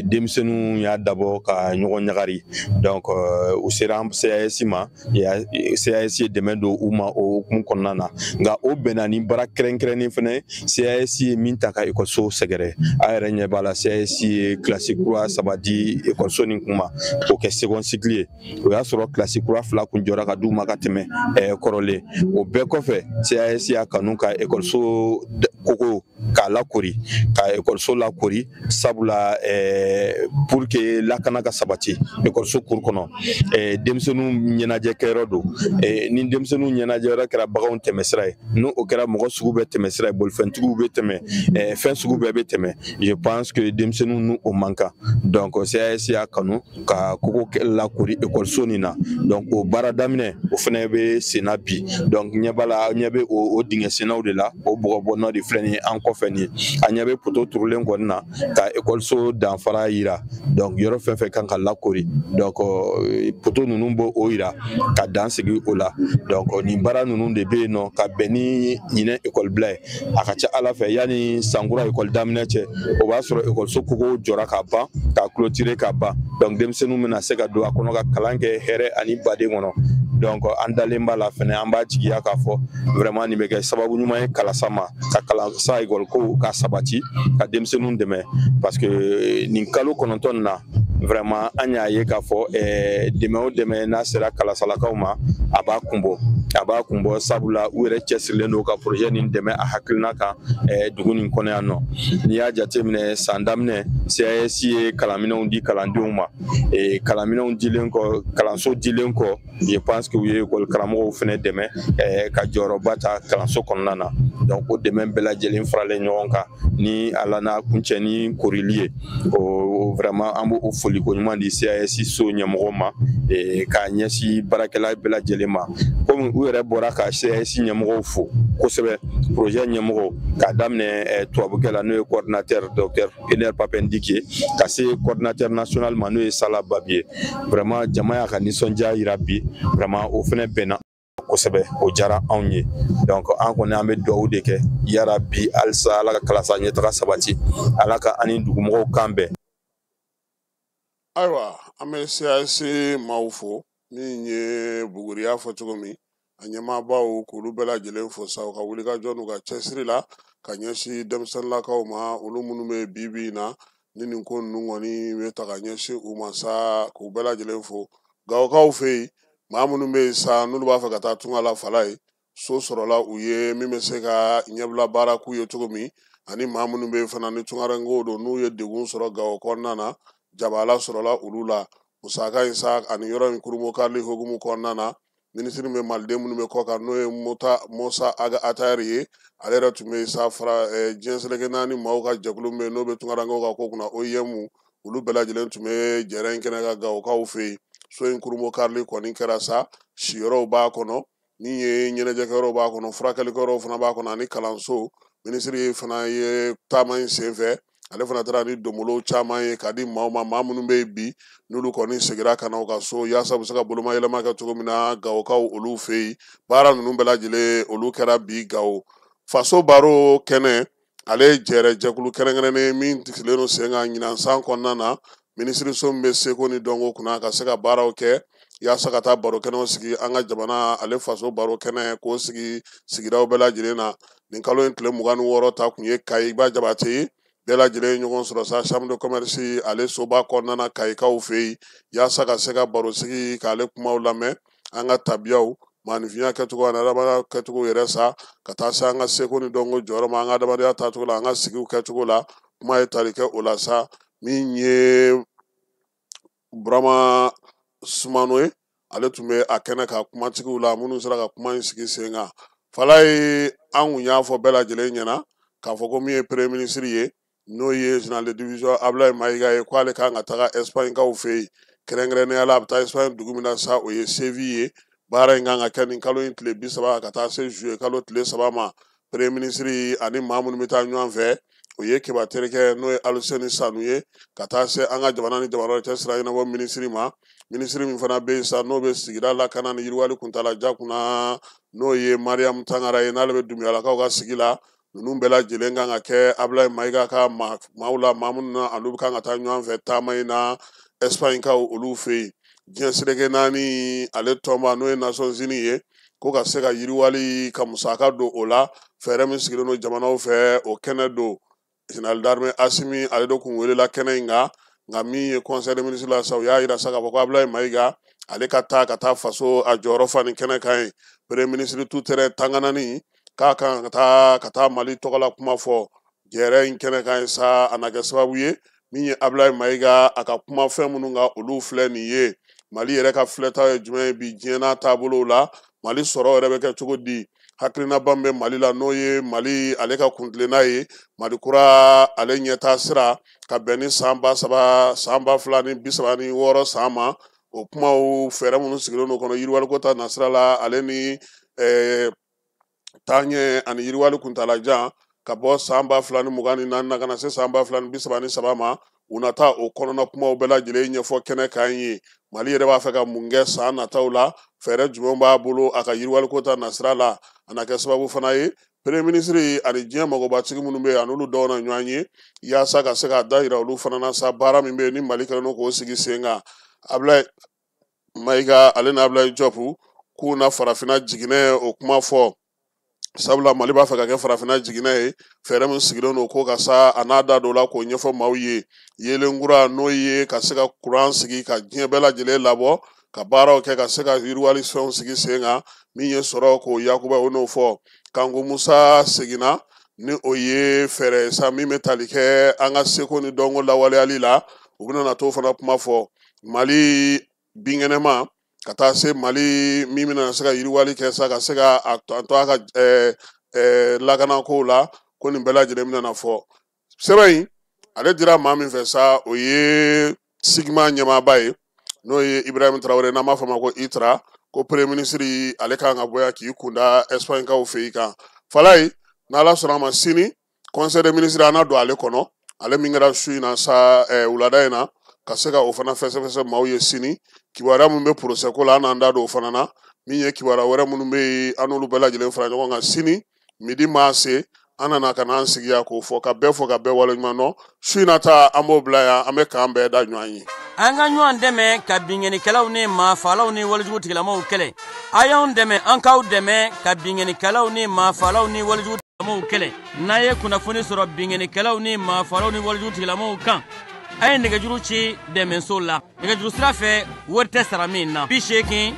denmisɛnninw y'a dabɔ ka ɲɔgɔn ɲagari donc u sera CAS ma CAS ye dɛmɛ don u ma o hukumu kɔnɔna na nka o bɛnna ni baara kɛrɛnkɛrɛnnen fɛnɛ CAS ye min ta ka ekɔliso sɛgɛrɛ a yɛrɛ ɲɛ b'a la CAS ye kilasi kura 3 di ekɔliso nin kun ma k'o kɛ second cycle ye o y'a sɔrɔ kilasi kura 2 kun jɔra ka d'u ma ka tɛmɛ kɔrɔlen o bɛɛ kɔfɛ CAS y'a kanu ka ekɔliso koko k'a lakori ka ekɔliso lakori sabula pour que lakana ka sabati ekɔliso kuru kɔnɔ denmisɛnninw ɲɛnajɛkɛyɔrɔ don ni denmisɛnninw ɲɛnajɛyɔrɔ kɛra baganw tɛmɛsira ye n'o kɛra mɔgɔ sugu bɛɛ tɛmɛsira ye bolifɛntigiw bɛ tɛmɛ fɛn sugu bɛɛ bɛ tɛmɛ je pense que denmisɛnninw n'u o man kan donc CAS y'a kanu ka koko lakori ekɔliso nin na donc o baara daminɛ o fɛnɛ bɛ senna bi donc ɲɛ b'a la ɲɛ bɛ o dingɛ sennaw de la o bɔgɔbɔnnaw de filɛ nin ye an kɔfɛ nin ye a ɲɛ bɛ poto turulen kɔni na ka ekɔliso danfara yira donc yɔrɔ fɛn fɛn kan ka lakori donc poto ninnu b'o o yira ka dan sigi o la donc nin baara ninnu de bɛ yen nɔ ka bɛn ni ɲinɛ ekɔlibila ye a ka ca ala fɛ yanni sankura ekɔli daminɛ cɛ o b'a sɔrɔ ekɔliso kogo jɔra ka ban ka clôturer ka ban donc denmisɛnninw bɛna se ka don a kɔnɔ ka kalan kɛ hɛrɛ ani baden kɔnɔ donc an dalen b'a la fɛnɛ an b'a jigiya k'a fɔ vraiment nin bɛ kɛ sababu ɲuman ye Kalasa ma ka Kalasa ekɔliko ka sabati ka denmisɛnninw dɛmɛ parce que nin kalo 9 na vraiment an y'a ye k'a fɔ dɛmɛ o dɛmɛ n'a sera Kalasalakaw ma a b'a kun bɔ sabula u yɛrɛ cɛsirilen don ka projet nin dɛmɛ a hakilina kan dugu nin kɔnɔ yan nɔ n'i y'a jateminɛ san daminɛ CAS ye kalanminɛnw di kalandenw ma kalanminɛnw dilen kɔ kalanso dilen kɔ je pense que u ye ekɔli karamɔgɔw fɛnɛ dɛmɛ ka jɔyɔrɔba ta kalanso kɔnɔna na donc o dɛmɛ bɛɛ lajɛlen faralen ɲɔgɔn kan ni ala n'a kuncɛ ni korili ye o vraiment an b'o foliko ɲuman di CAS so ɲɛmɔgɔ ma k'a ɲɛsin baarakɛla bɛɛ lajɛlen ma komi u yɛrɛ bɔra ka CAS ɲɛmɔgɔw fo kosɛbɛ projet ɲɛmɔgɔw k'a daminɛ tubabukɛ la n'o ye coordinateur docteur Ener Papendike ye ka se coordinateur national ma n'o ye Sala Babi ye vraiment jama y'a ka nisɔndiya yira bi vraiment o fɛnɛ bɛnna kosɛbɛ o diyara anw ye donc an kɔni an bɛ dugawu de kɛ yara bi halisa ala ka Kalasa ɲɛtaga sabati ala ka an ni dugumɔgɔw kan bɛn. Ayiwa an bɛ CAS maaw fo min ye Buguriya fɔ cogo min a ɲɛmaabaw k'olu bɛɛ lajɛlen fo sa u ka wulikajɔ n'u ka cɛsiri la ka ɲɛsin denmisɛnninlakaw ma olu minnu bɛ bi bi in na. Ni nin ko ninnu kɔni bɛ ta ka ɲɛsin u ma sa, k'u bɛɛ lajɛlen fo. Gawokaw fɛ yen, maa minnu bɛ yen sa n'olu b'a fɛ ka taa tunga la, Falaye, so sɔrɔla u ye min bɛ se ka ɲɛbila baara k'u ye cogo min, ani maa minnu bɛ yen fana ni tungarankew don, n'u ye degun sɔrɔ Gawo kɔnɔna na, jabala sɔrɔla olu la. Musaka in sa ani yɔrɔ in kurunbonkarili hukumu kɔnɔna na, minisiri bɛ maliden minnu bɛ kɔ kan, n'o ye Mosa Aga Atayɛri ye, ale yɛrɛ tun bɛ sa fara diɲɛ seleke naani maaw ka jɛkulu min bɛ yen n'o bɛ tungarankew ka ko kunna, OIM, olu bɛɛ lajɛlen tun bɛ jɛrɛ in kɛnɛ kan Gawokaw fɛ yen. So in kurunbonkarili kɔni kɛra sa, siyɔrɔw b'a kɔnɔ, min ye ɲɛnajɛkɛyɔrɔw b'a kɔnɔ, furakɛlikɛyɔrɔw fana b'a kɔnɔ, ani kalanso. Minisiri fana ye taama in senfɛ, ale fana taara ni donbolow caman ye k'a di maaw ma, maa minnu bɛ yen bi n'olu kɔni segira ka na u ka so, yaasa u bɛ se ka bolomayɛlɛma kɛ cogo min na Gawokaw olu fɛ yen. Baara ninnu bɛɛ lajɛlen olu kɛra bi Gawo. Faso baro kɛnɛ, ale ye jɛrɛ jɛkulu kɛrɛnkɛrɛnnen min sigilen don sen kan ɲinan san kɔnɔna na, minisiriso min bɛ seko ni dɔnko kunna, ka se ka baaraw kɛ yaasa ka taa baro kɛnɛw sigi an ka jamana, ale faso baro kɛnɛ k'o sigi sigidaw bɛɛ lajɛlen na. Nin kalo in tile 26 ta kun ye Kayi Ba Jabate ye. Bɛɛ lajɛlen ye ɲɔgɔn sɔrɔ sa chambre de commerce ale soba kɔnɔna na Kayikaw fɛ yen, yaasa ka se ka baro sigi k'ale kumaw lamɛn, an ka tabiyaw, maaninfinya kɛcogo ani adamadenya kɛcogo yɛrɛ sa, ka taa se an ka seko ni dɔnko jɔyɔrɔ ma, an ka adamadenya taacogo la, an ka sigiw kɛcogo la. Kuma ye tali kɛ o la sa. Min ye Burama Sumano ye, ale tun bɛ a kɛnɛ ka kumatigiw la minnu sera ka kuma in sigi sen kan. Falaye, an kun y'a fɔ bɛɛ lajɛlen ɲɛna k'a fɔ ko min ye premier ministre ye, n'o ye général de division Ablaye Mayiga ye, ko ale kan ka taga Espagne kaw fɛ yen. Kɛrɛnkɛrɛnnenya la, a bɛ taa Espagne dugu min na sa, o ye Séville ye. Baara in kan ka kɛ nin kalo in tile 30 ka taa se juillet kalo tile 3 ma. Premier ministre ani maa minnu bɛ taa ɲɔgɔn fɛ, o ye Keba terikɛ, n'o ye Aluseni Sanu ye, ka taa se an ka jamana ni jamana wɛrɛ cɛ sira ɲɛnabɔ minisiri ma. Minisiri min fana bɛ yen sa, n'o bɛ sigida lakana ni yiriwali kuntalajan kunna, n'o ye Mariam Tangara ye, n'ale bɛ Dunbiyalakaw ka sigi la. Ninnu bɛɛ lajɛlen kan ka kɛ Ablaye Mayiga ka maaw la, maa minnu na olu kan ka taa ɲɔgɔn fɛ taama in na Espagne kaw olu fɛ yen. Diɲɛ seleke naani ale tɔnba, n'o ye Nations Unies ye, ko ka se ka yiriwali ka musaka don o la, fɛɛrɛ min sigilen don jamanaw fɛ, o kɛnɛ don. Général d'armée Asimi, ale de kun welela kɛnɛ in kan. Nka min ye conseil des ministres la sa, u y'a yira sa k'a fɔ ko Ablaye Mayiga ale ka taa ka taa faso a jɔyɔrɔ fa nin kɛnɛ kan ye. Premier ministre tutɛrɛ Tanganani k'a kan ka taa Mali tɔgɔ la kuma fɔ jɛrɛ in kɛnɛ kan ye sa. A na kɛ sababu ye min ye Ablaye Mayiga a ka kuma fɛn minnu kan, olu filɛ nin ye. Mali yɛrɛ ka filɛta ye jumɛn ye bi diɲɛ n'a taabolow la? Mali sɔrɔ yɛrɛ bɛ kɛ cogo di? Hakilinaba min bɛ Mali la, n'o ye Mali ale ka kuntilenna ye, Mali kura ale ɲɛtaa sira ka bɛn ni san 3000, san 2036 san ma, o kumaw fɛɛrɛ minnu sigilen don kɔnɔ yiriwaliko ta nasira la, ale ni taaɲɛ ani yiriwali kuntalajan ka bɔ san 2024 na ka na se san 2033 ma, u na taa o kɔnɔna kumaw bɛɛ lajɛlen ɲɛfɔ kɛnɛ kan ye. Mali yɛrɛ b'a fɛ ka mun kɛ san nataw la? Fɛɛrɛ jumɛn b'a bolo a ka yiriwaliko ta nasira la? A na kɛ sababu fana ye premier ministre ani diɲɛ magobatigi minnu bɛ yen, an'olu dɔw na ɲɔgɔn ye, yaasa ka se k'a da yira olu fana na sa, baara min bɛ yen ni Mali kɛlen don k'o sigi sen kan. Ablaye Mayiga ale ni Ablaye Diop k'u na farafinna jiginɛ o kuma fɔ, sabula Mali b'a fɛ ka kɛ farafinna jiginɛ ye. Fɛɛrɛ min sigilen don ko ka sa, a n'a da don la k'o ɲɛfɔ maaw ye. Yelenkura, n'o ye ka se ka kuran sigi ka diɲɛ bɛɛ lajɛlen labɔ, ka baaraw kɛ ka se ka yiriwali fɛnw sigi sen kan, min ye sɔrɔ k'o yakuba, o n'o fɔ. Kanku Musa seginna ni o ye fɛɛrɛ sa min bɛ tali kɛ an ka seko ni dɔnko lawaleyali la, u bɛna na t'o fana kuma fɔ. Mali binkɛnɛma ka taa se Mali min bɛna se ka yiriwali kɛ sa, ka se ka a to a ka lakanakow la, ko nin bɛɛ lajɛlen bɛna na fɔ. Sɛbɛn in ale dira maa min fɛ sa, o ye Sigma ɲɛmaaba ye, n'o ye Ibrahim Traoré, n'an b'a fɔ a ma ko Itra, ko premier ministre ale kan ka bɔ yan k'i kunda Espagne kaw fɛ yen kan. Falaye, n'Ala sɔnna a ma, sini conseil des ministres an na don ale kɔnɔ, ale min kɛra su in na sa, wulada in na, ka se ka o fana fɛsɛfɛsɛ maaw ye sini. Kibaruya min bɛ procès ko la, an n'an da don o fana na. Min ye kibaruya wɛrɛ minnu bɛ yen, an n'olu bɛɛ lajɛlen fara ɲɔgɔn kan sini midi maa se, an nana ka n'an sigi yan k'o fɔ, ka bɛɛ fo ka bɛɛ waleɲuman dɔn. Su in na ta, an b'o bila yan, an bɛ k'an bɛɛ da ɲɔgɔn ye. An ka ɲɔgɔn dɛmɛ ka binkannikɛlaw ni maafaalaw ni walejugu tigilamaw kɛlɛ. A y'anw dɛmɛ, an k'aw dɛmɛ ka binkannikɛlaw ni maafaalaw ni walejugu tigilamaw kɛlɛ. N'a ye kunnafoni sɔrɔ binkannikɛlaw ni maafaalaw ni walejugu tigilamaw kan, A ye nɛgɛjuru ci dɛmɛso la nɛgɛjuru sira fɛ, wari tɛ sara min na: 80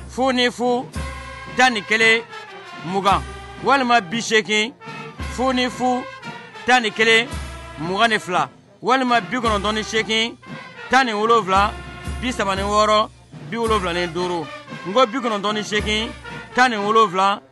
00 11 20 walima 80 00 11 22 walima 98 17 36 75. N ko 98 17.